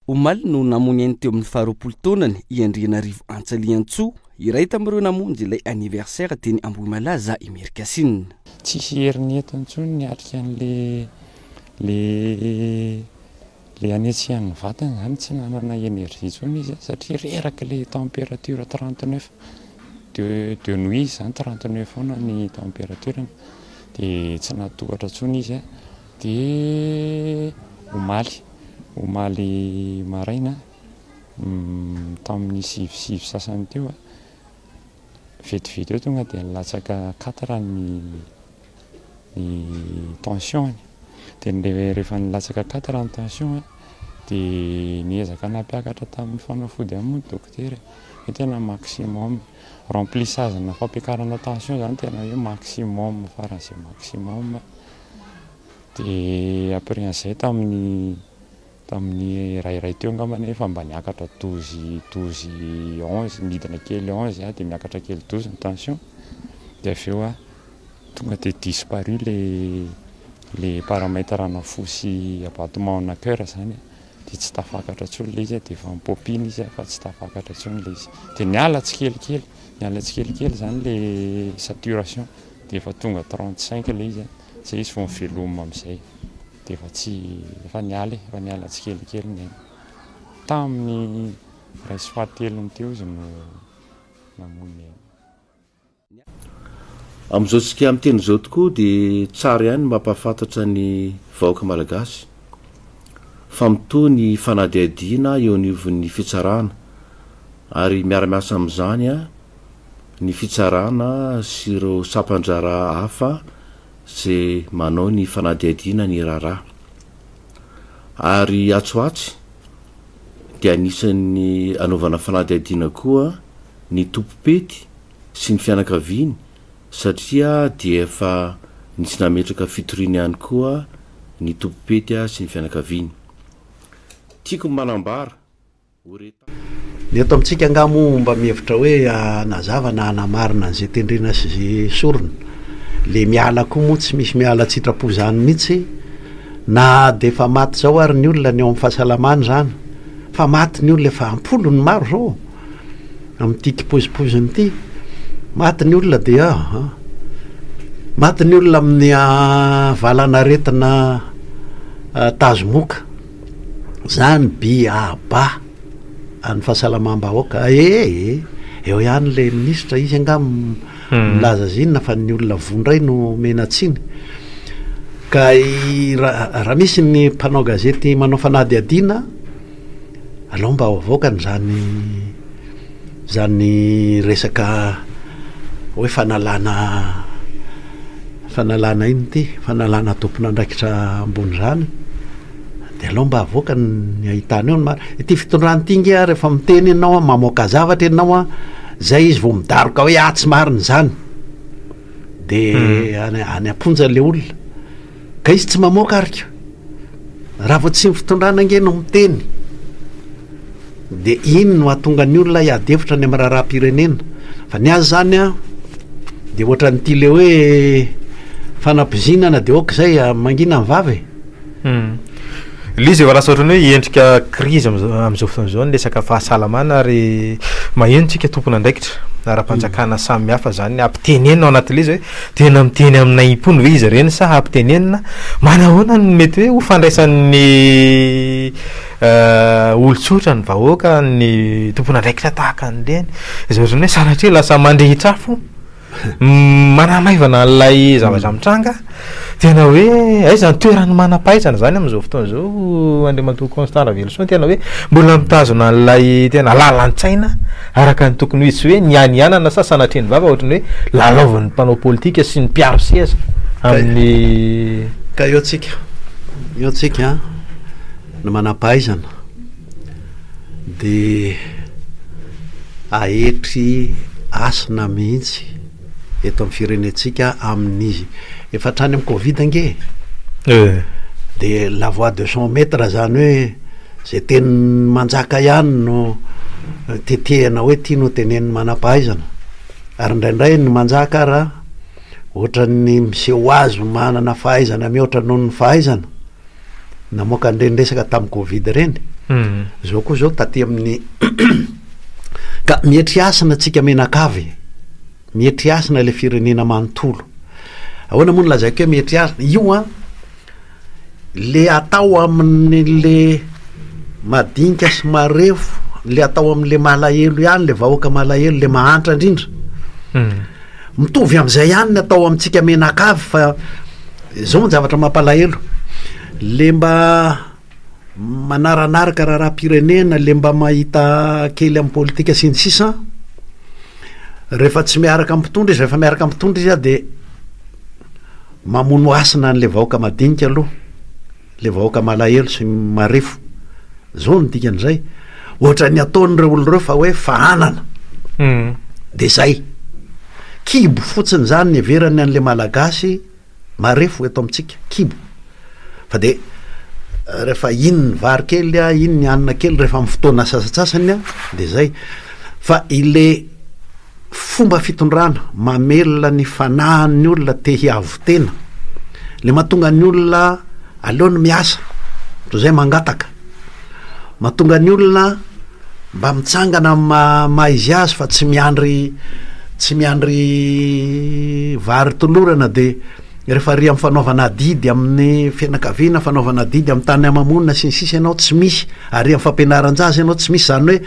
Omaly no namoy ny ainy teo amin'ny faharoapolo taonany i Andrianarivo Antsaliantsoa, iray tamin'ireo namonjy ilay anniversaire teny Ambohimalaza Imerinkasinina. Tsisy hery nentiny intsony niatrika an'le le le hanetsihan'ny vatany izany, tsy nanana énergie intsony izy satria reraka le température 39 de de nuit izany 39 foana ny température-ny dia tsy nahatohatra intsony izy dia omaly. Omaly maraina, tamin'ny sivy sivy sasany teo, vetivety eo tonga dia nilatsaka quatre ny ny tension-ny. Dia rehefa nilatsaka quatre ny tension dia niezaka nampiakatra tamin'ny fanafody ihany moa ny dokotera e, hoe tena maximum. Remplissage-na fampiakarana tension izany tena hoe maximum faran'izay maximum. Dia après an'izay tamin'ny tamin'ny iray iray teo angamba nefa mba niakatra 12 12 11 nidina kely 11 aho dia miakatra kely 12 ny tension dia avy eo aho tonga dia disparu le le paramètre ana fo sy abattement ana cœur zany dia tsy tafakatra intsony le izy dia efa mi-popine izy fa tsy tafakatra intsony le izy dia niala tsikelikely niala tsikelikely zany le saturation dia efa tonga 35 le izy. Zay izy vao miveloma amizay de efa tsy efa niala e, efa niala tsikelikely ny ainy. Tamin'ny iray sy fahatelony teo izy no namoy ny ainy. Amin'izao tsika miteny izao tokoa dia tsara ihany ny mampahafantatra ny vahoaka malagasy fa mitohy ny fanadihadiana eo anivon'ny fitsarana ary miara-miasa amin'izany ny fitsarana sy ireo sampan-draharaha hafa izay manao ny fanadihadiana ny raharaha. Ary atsy ho atsy dia anisan'ny anaovana fanadihadiana koa ny tompom-pety sy ny fianakaviany satria dia efa nisy nametraka fitoriana ihany koa ny tompom-pety sy ny fianakaviany. Tiako ny manambara. Ny eto amintsika angaha moa mba mihevitra hoe hanazava na hanamarina an'izay tendrena sy izay esorina. Le miala koa moa tsy misy miala an-tsitrapo izany mihitsy na dia efa maty izao ary ny olona ny ao amin'ny fahasalamana izany. Fa maty ny olona efa am-polony maro izao amin'ity kipozipoizina ity. Maty ny olona dia maty ny olona amin'ny valanaretina tazomoka. Zany bi a ba an'ny fahasalamam-bahoaka ee eo ihany le minisitra izy angaha milaza azy inona fa ny olona voa indray no omena tsiny ka raha misy ny mpanao gazety manao fanadihadiana alao mba ho avoakany zany zany resaka hoe fanalana fanalana inona ity fanalana tompon'andraikitra ambony zany De aleo mba avoaka ny ahitana eo ny marina. Ity fitondrana ity nge a rehefa miteny ianao a, mamoaka zavatra ianao a, zay izy vao midaroka hoe ah tsy marina izany. De any any am-ponja le olona. Ka izy tsy mamoaka ary ko. Raha vao tsy ny fitondrana nge no miteny de iny no hahatonga ny olona hiady hevitra any amin'ny raharaham-pirenena. Fa ny azy zany a de ohatran'ity le hoe fanapoizinana de ok zay mangina ny vava e. Ilay izy efa lasa ohatran'ny hoe endrika krizy amin'izao fotoana izao ny resaka fahasalamana ary maheno tsika tompon'andraikitra ara-panjakana samihafa izany ampitenenina ao anatin'ilay izy hoe tena miteny aminay impony ve izy ireny sa ampitenenina manahoana no mety hoe ho fandraisan'ny olon-tsotra ny vahoaka ny tompon'andraikitra tahaka an'ireny izay ohatran'ny hoe sanatria lasa mandrehitra afo Manamaivana an'ilay zavatra mitranga, tena hoe aiza ny toeran'ny manam-pahaizana izany amin'izao fotoana izao Andriamatoa Constant Raveloson, tena hoe mbola mitazona an'ilay tena lalan-tsaina araka ny tokony ho izy, tsy hoe nianianana sa sanatria ny vava ohatran'ny hoe lalaovin'ny mpanao politika sy ny mpiaro seza amin'ny. Ka eo tsika, eo tsika ny manam-pahaizana. dia ahetry hasina mihitsy eto amin'ny firenentsika amin'izy efa hatrany amin'ny covid ange e. Dia la voix de son maitre zany hoe zay teny manjaka ihany no tetehina hoe ty no tenenin'ny manam-pahaizana ary indraindray ny manjaka ara ohatran'ny miseho azy ho manana fahaizana mihoatra noho ny fahaizana. Namoaka an'ireny resaka tamin'ny covid ireny. Zao koa zao taty amin'ny ka mietry hasina tsika menakavy e. Mietry hasina ilay firenena manontolo. Ahoana moa no lazaiko hoe mietry hasina? Io an, le atao amin'le madinika sy marefo, le atao amin'le malahelo ihany, le vahoaka malahelo, le mahantra indrindra. Mitovy amin'izay ihany ny atao amintsika menakavy fa zao ny zavatra mampalahelo, le mba manaranaraka raharaham-pirenena, le mba mahita kely amin'ny politika sy ny sisa, rehefa tsy miaraka amin'ny mpitondra izy, rehefa miaraka amin'ny mpitondra izy a de mamono hasina an'le vahoaka madinika aloha, le vahoaka malahelo sy marefo, zao no dikan'izay, ohatran'ny ataon'ireo olona ireo fa hoe fahanana, de zay, kibo fotsiny zany ny heverany an'le malagasy marefo eto amintsika, kibo, fa de rehefa iny ny vary kely a, iny ny hanina kely rehefa amin'ny fotoana sasantsasany a, de zay, fa ile Fomba fitondrana mamelona ny fanahin'ny olona te hiavo-tena, le mahatonga ny olona aleony miasa toy izay mangataka, mahatonga ny olona mba mitsangana amin'ny maha maha izy azy fa tsy miandry tsy miandry vary tolorana de rehefa ary amin'ny fanaovana adidy amin'ny fianakaviana, fanaovana adidy amin'ny tany ama-monina sy ny sisa ianao tsy misy, ary amin'ny fampianaran-jaza ianao tsy misy, izany hoe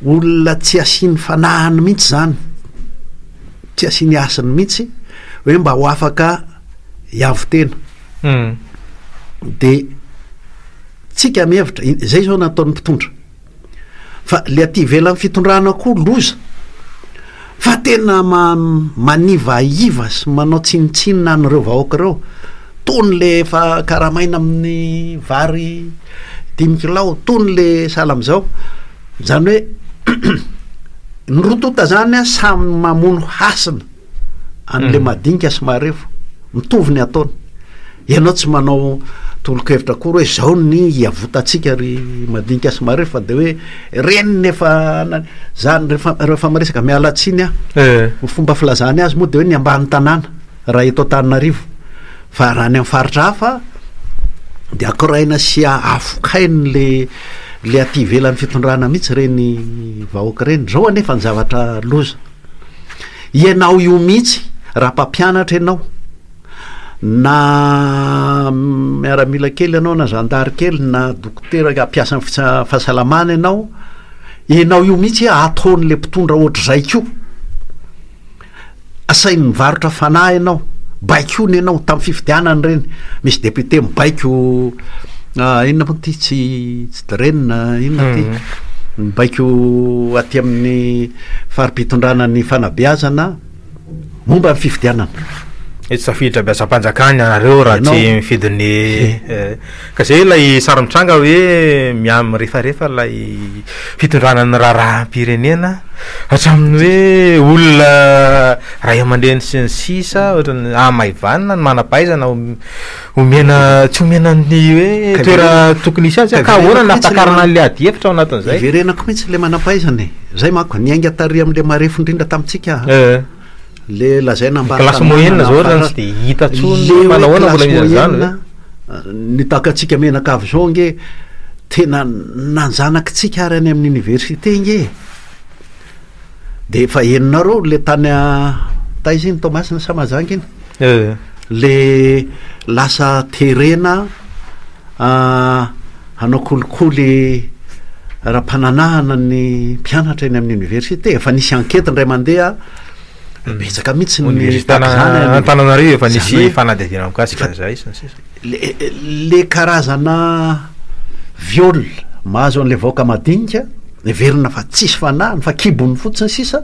Olona tsy asiany fanahiny mihitsy zany, tsy asiany hasiny mihitsy hoe mba ho afaka hiavo-tena. De tsika mihevitra, zay zao nataon'ny mpitondra, fa le aty ivelan'ny fitondrana koa loza, fa tena manivaiva sy manao tsinontsinona an'ireo vahoaka ireo, tony le efa karamaina amin'ny vary dimy kilao, tony le sahala am'izao, zany hoe ny roa tonta zany a samy mamono hasina an'le madinika sy marefo, mitovy ny ataony, ianao tsy manao tolo-kevitra akory hoe zao ny hiavotantsika ry madinika sy marefo fa de hoe reny ny efa na- zany rehefa rehefa miresaka miala tsiny aho, ny fomba filazany azy moa de hoe ny ambany tanàna raha eto Antananarivo. Fa raha any amin'ny faritra hafa dia akoraina sy afokainy le le aty ivelan'ny fitondrana mihitsy ireny vahoaka ireny. Izao anefa ny zavatra loza, ianao io mihitsy raha mpampianatra ianao na miaramila kely ianao na zandary kely na dokotera mpiasan'ny fahasalamana ianao, ianao io mihitsy ataon'le mpitondra ohatr'izay koa. Asainy mivarotra fanahy ianao, baikoiny ianao, tamin'ny fifidianana ireny, misy député mibaiko inona moa ity tsy tsy DREN inona ity, mibaiko aty amin'ny fari-pitondrana ny fanabeazana momba ny fifidianana. Tsy tafiditra mpiasam-panjakana ianareo raha tsy mifidy ny Ka zay ilay sary mitranga hoe miha mirefarefa ilay fitondrana ny raharaham-pirenena hatramin'ny hoe olona ray aman-dreny sy ny sisa ohatran'ny hamaivanina ny manam-pahaizana omena tsy omena ny hoe toerana tokony hisy azy ka ahoana no hampitakarana an'ilay adihevitra ao anatin'izay? Iverenako mihitsy ilay manam-pahaizana e! Zay manko niainga tary amin'ilay marefo indrindra tamintsika a! Le lazaina ambany Classe tanàna moyenne na zao zany faritra. tsy de hita tsony Le hoe manahoana mbola classe misy an'izany ve? moyenne, ny takantsika mianakavy zao ange tena nanjanakitsika ary any amin'ny université nge e. De efa henonareo le tany taiza iny Toamasina sa Mahajanga iny? Eh. Le lasa terena Hanao kolikoly ara-pananahana ny mpianatra eny amin'ny université. Efa nisy enquête indray mandeha, betsaka mihitsy ny Université tahaka izany any. Antananarivo efa nisy Izany hoe fanadihadiana mikasika an'izay sy ny sisa. Le, le karazana viol mahazo an'ilay vahoaka madinika, heverina fa tsisy fanahiny fa kibony fotsiny sisa,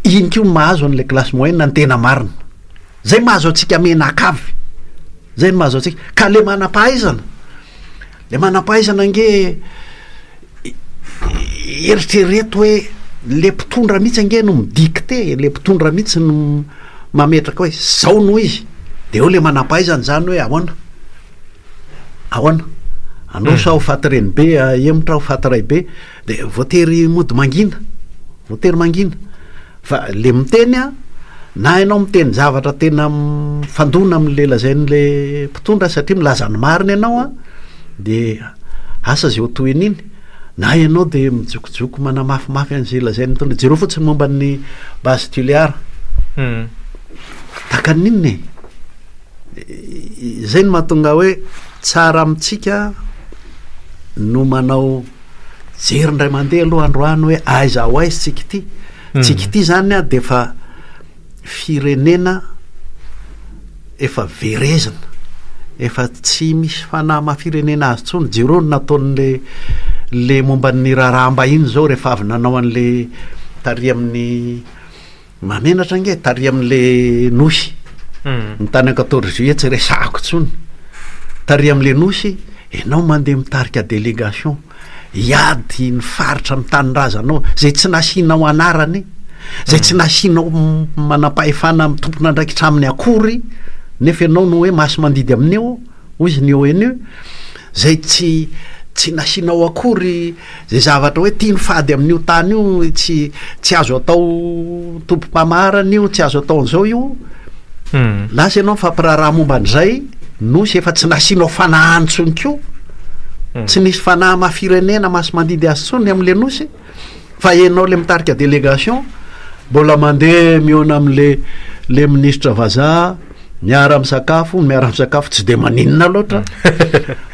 iny koa mahazo an'ilay classe moyenne ny tena marina. Zay mahazo antsika menakavy. Zay no mahazo antsika. Ka le manam-pahaizana, le manam-pahaizana ange eritrereto hoe le mpitondra mihitsy ange no mi-dicter, le mpitondra mihitsy no mametraka hoe zao no izy, de eo le manam-pahaizana zany hoe ahoana, ahoana, handroso aho faty renibe, ahemotra aho faty raibe, de voatery mody mangina, voatery mangina. Fa le miteny an, na ianao miteny zavatra tena mifandona amin'le lazain'le mpitondra satria milaza ny marina ianao an, de Asa izay ho tohin'iny, na ianao dia mijokojoko manamafimafy an'izay lazain'ny mitondra. Jereo fotsiny momba ny base Tuléar. Tahaka ny inona e? Izay no mahatonga hoe tsara amintsika no manao jery indray mandeha aloha androany hoe aiza ho aiza tsika ity. Tsika ity zany a dia efa firenena efa verezina, efa tsy misy fanahy maha firenena azy intsony. Jereo ny nataon'le le momba ny raharaham-bahiny izao rehefa avy nanao an'le tary amin'ny Mahamenatra ange tary amin'le nosy. Ny tany an-quatorze juillet tsy resahako intsony. Tary amin'le nosy, ianao mandeha mitarika délégation hiady ny faritra amin'ny tanindrazanao izay tsy nasianao anarany, izay tsy nasianao manampahefana tompon'andraikitra aminy akory, nefa ianao no hoe masi-mandidy amin'io. hoy izy ny ONU, izay tsy tsy nasianao akory izay zavatra hoe tia ny fady amin'io tany io, tsy tsy azo atao tompom-pamaharana io, tsy azo atao an'izao io, lasa ianao mifampiraharaha momba an'izay nosy efa tsy nasianao fanahy intsony koa, tsy nisy fanahy maha firenena masi-mandidy azy intsony amin'ilay nosy. Fa enao le mitarika délégation mbola mandeha mihaona amle le ministre vazaha miara misakafo miara misakafo tsy de maninona loatra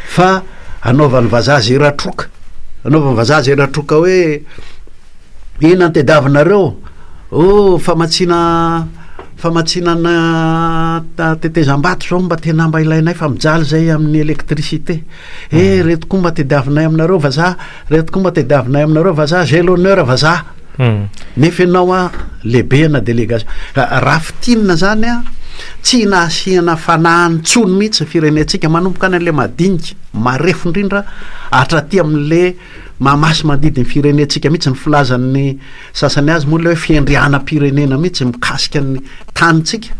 fa anaovan'ny vazaha ze ratroka anaovan'ny vazaha ze ratroka hoe inona ny tediavinareo oh famatsiana famatsiana ana tetezam-bato zao mba tena mba ilainay fa mijaly zay amin'ny électricité eh reto koa mba tediavinay aminareo vazaha Reto koa mba tediavinay aminareo vazaha, j'ai l'honneur vazaha. Nefa ianao a lehibena délégation. Raha fintinina zany a, tsy nasiana fanahy intsony mihitsy ny firenentsika, manomboka any an'le madinika, marefo indrindra, hatraty amin'le mahamasi-mandidy ny firenentsika mihitsy, ny filazan'ny sasany azy moa le hoe fiandrianam-pirenena mihitsy mikasika ny tanintsika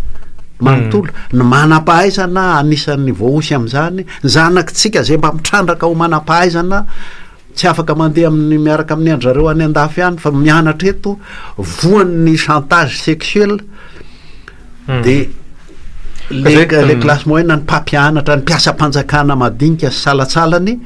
manontolo. Ny manam-pahaizana anisan'ny voahosy amin'izany, ny zanakitsika izay mba mitrandraka ho manam-pahaizana, tsy afaka mandeha amin'ny miaraka amin'ny an-dry zareo any an-dafy any fa mianatra eto, voan'ny chantage sexuel, de le le classe moyenne, ny mpampianatra, ny mpiasam-panjakana madinika sy salantsalany,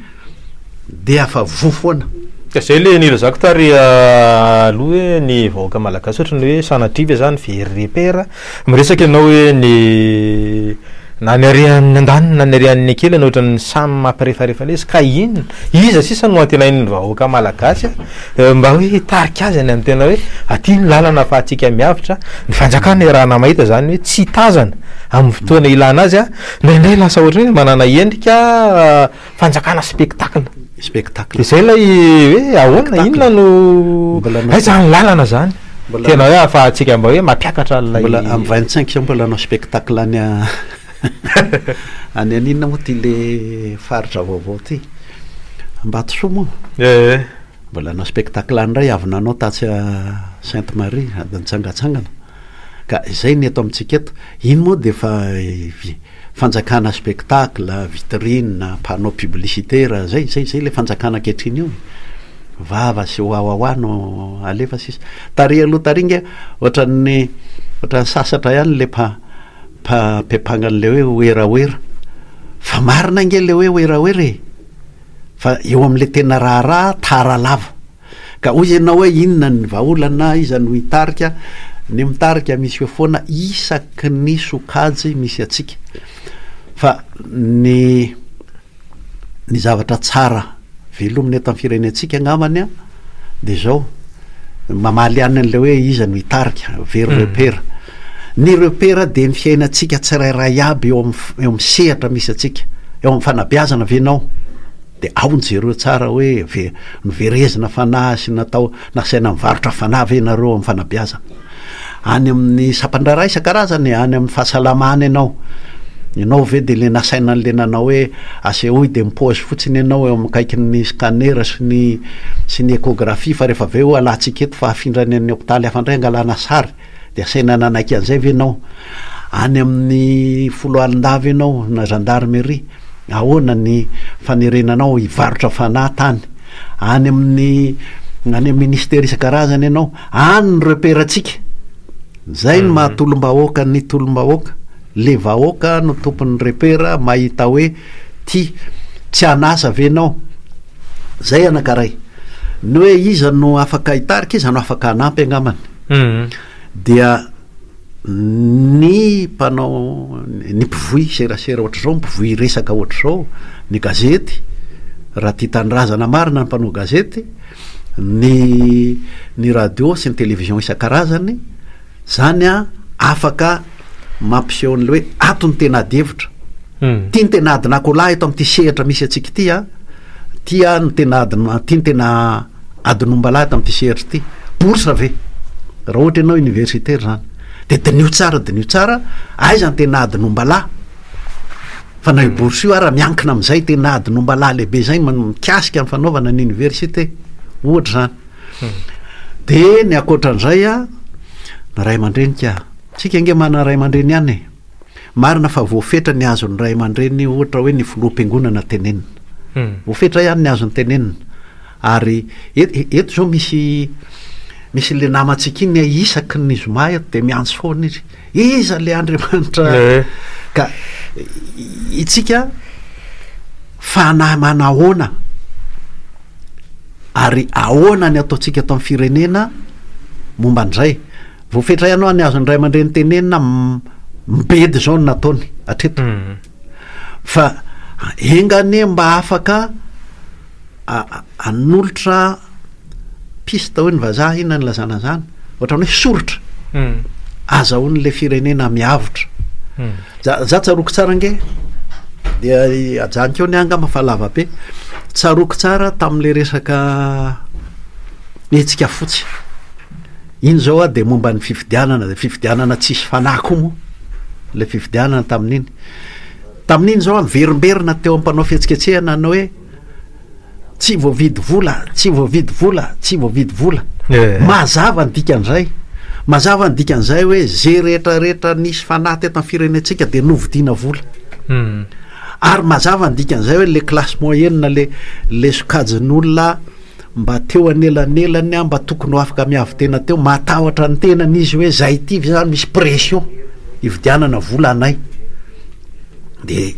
dia fa voa foana. Ka zay le nilazako tary aloha hoe ny vahoaka malagasy ohatry ny hoe sanatria ve zany very repère, miresaka ianao hoe ny na ny ary amin'ny andaniny na ny ary amin'ny ankilany ohatran'ny samy mampirefarefa ilay izy ka inona, iza sisa no antenain'ny vahoaka malagasy mba hoe hitarika azy any amin'ny tena hoe aty ny lalana ahafahantsika miavotra, ny fanjakana iarahana mahita zany hoe tsy tazana amin'ny fotoana ilana azy an, indraindray lasa ohatran'ny hoe manana endrika Fanjakana spectacle. Spectacle. De zay ilay hoe ahoana, inona no aiza ny lalana zany? Tena hoe ahafahantsika mba hoe mampiakatra an'ilay. Mbola amin'ny 25 zao mbola hanao spectacle any any an'inona moa ty le faritra vaovao ty? Ambatosoa moa? Ee. Mbola hanao spectacle any indray avy nanao tatsy Sainte Marie, avy nitsangatsangana. Ka izay ny eto amintsika eto. Iny moa dia efa Fanjakana spectacle, vitrine, panneau publicitaire, zay zay zay le fanjakana ankehitriny io e. Vava sy wawawa no alefa sisa. Tary aloha tary nge ohatran'ny ohatran'ny sasatra ihany le mpa mpa mpepanga an'le hoe werawera. Fa marina nge le hoe werawera e. Fa eo am'le tena raharaha tara lava. Ka hoy ianao hoe inona ny vahaolana, iza no hitarika? Ny mitarika misy eo foana isaky ny sokajy misy antsika. Fa ny ny zavatra tsara velomina eto amin'ny firenentsika angambany an, dia izao, mamaly ihany an'ilay hoe iza no hitarika, very repère. Ny repère dia ny fiainantsika tsirairay aby eo amin'ny eo amin'ny sehatra misy antsika. Eo amin'ny fanabeazana ve ianao? De ao ny jereo tsara hoe ve noverezina fanahy sy natao nasaina mivarotra fanahy ve nareo amin'ny fanabeazana? Any amin'ny sampandraharaha isan-karazany e, any amin'ny fahasalamana ianao, ianao ve de le nasaina an'le nanao hoe asehoy de mi-pause fotsiny ianao eo akaikin'ny scanner sy ny sy ny échographie fa rehefa avy eo alantsika eto fa afindra any amin'ny hopitaly hafa indray angalana sary de asaina nanaiky an'izay ve ianao? Any amin'ny foloalindahy ve ianao na gendarmerie? Ahoana ny fanerenanao hivarotra fanahy tany? Any amin'ny any amin'ny ministera isan-karazany ianao, any ny repère-ntsika. Zay no maha tolom-bahoaka ny tolom-bahoaka. Le vahoaka no tompon'ny repère mahita hoe ty tsy an'asa ve ianao? Zay anankaray. Ny hoe iza no afaka hitarika, iza no afaka hanampy angambany. Dia ny mpanao, ny mpivoy serasera ohatr'izao, mpivoy resaka ohatr'izao, ny gazety, raha tia tanindrazana marina ny mpanao gazety, ny ny radio sy ny télévision isan-karazany, zany an afaka mampiseho an'ilay hoe ato ny tena ady hevitra, ity ny tena adin'akoholahy eto amin'ity sehatra misy antsika ity an, ity an ny tena adin- ity ny tena adin'ombalahy eto amin'ity sehatra ity, bourse ve? Raha ohatra ianao universitaire zany, de diniho tsara diniho tsara aiza ny tena adin'ombalahy, fa na io bourse io ara miankina amin'izay tena adin'ombalahy lehibe izay mikasika ny fanaovana ny université, ohatra zany. De ny ankoatran'izay an, ny ray aman-dreny ka, tsika ange manana ray aman-dreny ihany e, marina fa voafetra ny azon'ny ray aman-dreny ohatra hoe ny filoham-piangonana tenenina, voafetra ihany ny azony tenenina, ary et- eto zao misy misy le namantsika iny isaky ny zoma eto de miantso foana izy, iza le Andriamanitra ka itsika fanahy manahoana Ary ahoana ny ataontsika eto amin'ny firenena momba an'izay? Voafetra ihany hoa ny azon'ny ray aman-dreny tenenina, mibedy izao ny nataony hatreto. Fa enga anie mba afaka hanolotra piste hoy ny vazaha, inona no ilazana an'izany? Ohatran'ny hoe soritra azahoan'ilay firenena miavotra. Za za tsaroako tsara ange dia ajanoko eo ny ahy angamba fa lava be. Tsaroako tsara tamin'ilay resaka hetsika fotsy. Iny zao aho dia momba ny fifidianana, dia fifidianana tsisy fanahy koa moa ilay fifidianana tamin'iny. Tamin'iny zao aho niverimberina teo amin'ny mpanao fihetsiketsehana ny hoe Tsy voavidy vola, tsy voavidy vola, tsy voavidy vola. Mazava ny dikan'izay. Mazava ny dikan'izay hoe ze rehetra rehetra nisy fanahy teto amin'ny firenentsika dia novidiana vola. Ary mazava ny dikan'izay hoe le classe moyenne, le le sokajin'olona mba teo anelanelany mba tokony ho afaka miavo-tena teo, matahotra ny tenany izy hoe zay ity ve zany misy pression hividianana vola anay. De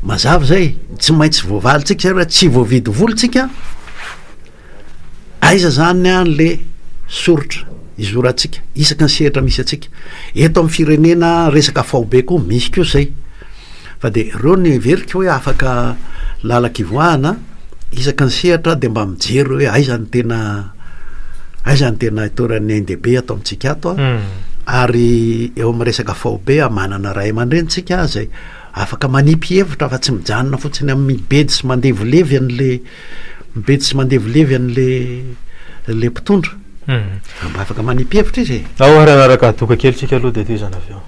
mazava zay, tsy maintsy voavalintsika zay raha tsy voavidy vola tsika, aiza zany an le soritra izorantsika isaky ny sehatra misy antsika, eto amin'ny firenena resaka faobe koa misy koa zay, fa de reo no heveriko hoe afaka lalan-kivoahana isaky ny sehatra de mba mijery hoe aiza ny tena aiza ny tena itoeran'ny ain-dehibe ato amintsika ato an, ary eo amin'ny resaka faobe an, manana ray aman-dreny tsika zay afaka manipy hevitra fa tsy mijanona fotsiny amin'ny mibedy sy mandevilevy an'le mibedy sy mandevilevy an'le le mpitondra, mba afaka manipy hevitra izy e. Ao ary hanaraka doka kely tsika aloha dia tohizana avy eo.